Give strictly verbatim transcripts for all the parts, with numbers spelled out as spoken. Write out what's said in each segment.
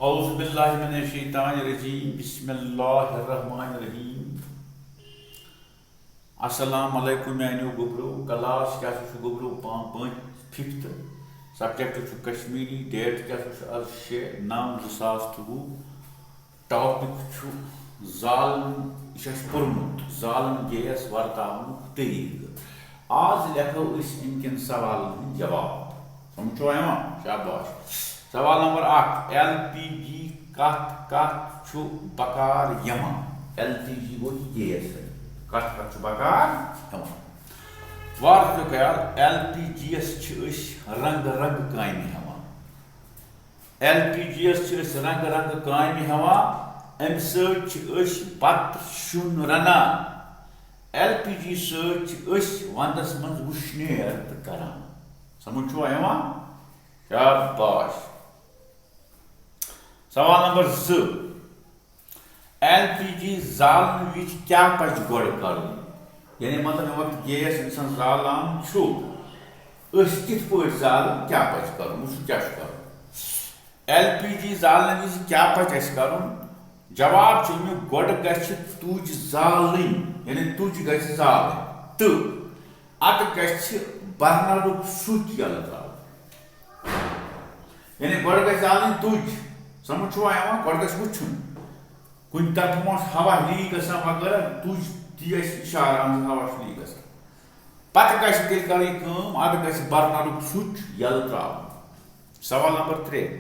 اعوذ باللہ من الشیطان الرجیم، بسم اللہ الرحمن الرحیم۔ السلام علیکم میانیو گوبرو، کلاس کیا سا چھُ گوبرو؟ پانٛژھ، پانٛژھ، ففتھ۔ سبجیکٹ چھُ کشمیری، ڈیٹ کیا سا چھُ؟ آز شےٚ نو زٕ ساس تہٕ وُہ۔ ٹاپک چھُ زالن، یہِ چھُ اَسہِ پوٚرمُت، زالن گیس ورتاونُک طریٖقہٕ۔ آز لیکھو أسۍ اَمہِ کٮ۪ن سوالن ہُنٛد جواب۔ سمجھ چھُوا یِوان؟ شاباش۔ سوال نمبر اکھ، ایل پی جی کتھ کتھ چھُ بکار یِوان؟ ایل پی جی گوٚو یہِ گیس، کتھ کتھ چھُ بکار یِوان؟ وار چھُ خیال، ایل پی جی یس چھِ أسۍ رنگ رنگ کامہِ ہٮ۪وان۔ ایل پی جی یس چھِ أسۍ رنگ رنگ کامہِ ہٮ۪وان، امہِ سۭتۍ چھِ أسۍ بتہٕ سیُن رنان۔ ایل پی جی سۭتۍ چھِ أسۍ ونٛدس منٛز وُشنیر تہِ کران۔ سمجھ چھُوا یِوان؟ شاباش۔ سوال نمبر زٕ، ایل پی جی زالنہٕ وِزِ کیٛاہ پزِ گۄڈٕ کرُن؟ یعنی مطلب، ییٚمہِ وقتہٕ گیس انسان زالان چھُ، أسۍ کِتھ پٲٹھۍ زالو، کیٛاہ پزِ کرُن، وٕچھُن کیٛاہ چھُ کرُن۔ ایل پی جی زالنہٕ وِزِ کیٛاہ پزِ اَسہِ کرُن؟ جواب چھُ اَمیُک، گۄڈٕ گژھِ تُج زالٕنۍ، یعنی تُج گژھِ زالٕنۍ، تہٕ اَتھ گژھِ برنرُک سُچ یَلہٕ ترٛاوُن۔ یعنی گۄڈٕ گژھِ زالٕنۍ تُج۔ سمجھ چھُوا یِوان؟ گۄڈٕ گژھِ وٕچھُن، کُنہِ طرفہٕ ما چھُ ہوا لیٖک گژھان وغٲرہ، تُج دی اَسہِ اِشارٕ، اَہَن حظ، ہوا چھُ لیٖک گژھان۔ پتہٕ گژھِ تیٚلہِ کَرٕنۍ کٲم، اَتھ گژھِ برنرُک سُچ یَلہٕ ترٛاوُن۔ سوال نمبر ترٛےٚ،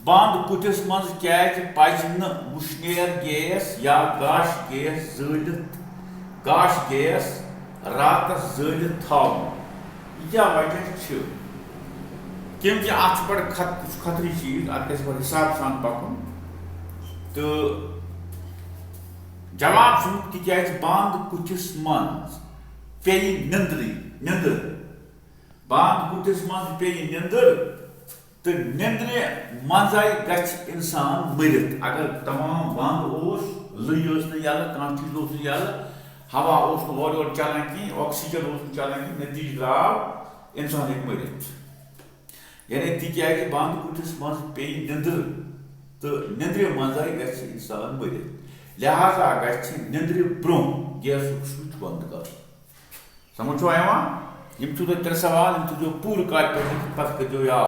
بنٛد کُٹھِس منٛز کیٛازِ پزِ نہٕ وُشنیر گیس یا گاش گیس زٲلِتھ، گاش گیس راتس زٲلِتھ تھاوُن؟ یہِ کیٛاہ وجہ چھُ؟ کیونکہ اتھ چھُ بڑٕ خط-، یہِ چھُ خطری چیٖز، اتھ گژھِ بڑٕ حساب سان پکُن۔ تہٕ جواب چھُ، تِکیٛازِ بنٛد کُٹھِس منٛز پیٚیہِ نیٚنٛدرٕے، نیٚنٛدٕر۔ بنٛد کُٹھِس منٛز پیٚیہِ نیٚنٛدٕر، تہٕ نیٚنٛدرِ منٛزَے گژھِ اِنسان مٔرِتھ۔ اگر تمام بنٛد اوس، لٔج ٲس نہٕ یَلہٕ، کانٛہہ چیٖز اوس نہٕ یَلہٕ، ہوا اوس نہٕ اورٕ یورٕ چلان کِہیٖنۍ، oxygen اوس نہٕ چلان کِہیٖنۍ، نتیٖجہٕ درٛاو، اِنسان ہیٚکہِ مٔرِتھ۔ یعنی تِکیٛازِ بنٛد کُٹھِس منٛز پیٚیہِ نیٚنٛدٕر، تہٕ نیٚنٛدرِ منٛزَے گژھِ اِنسان مٔرِتھ، لہذا گژھِ نیٚنٛدرِ برٛونٛہہ گیسُک سُچ بنٛد کرُن۔ سمجھ چھُوا یِوان؟ یِم چھِو تۄہہِ ترٛےٚ سوال، یِم تھٲیزیو پوٗرٕ کاپی پٮ۪ٹھ لیکھِتھ، پتہٕ کٔرۍزیو یاد۔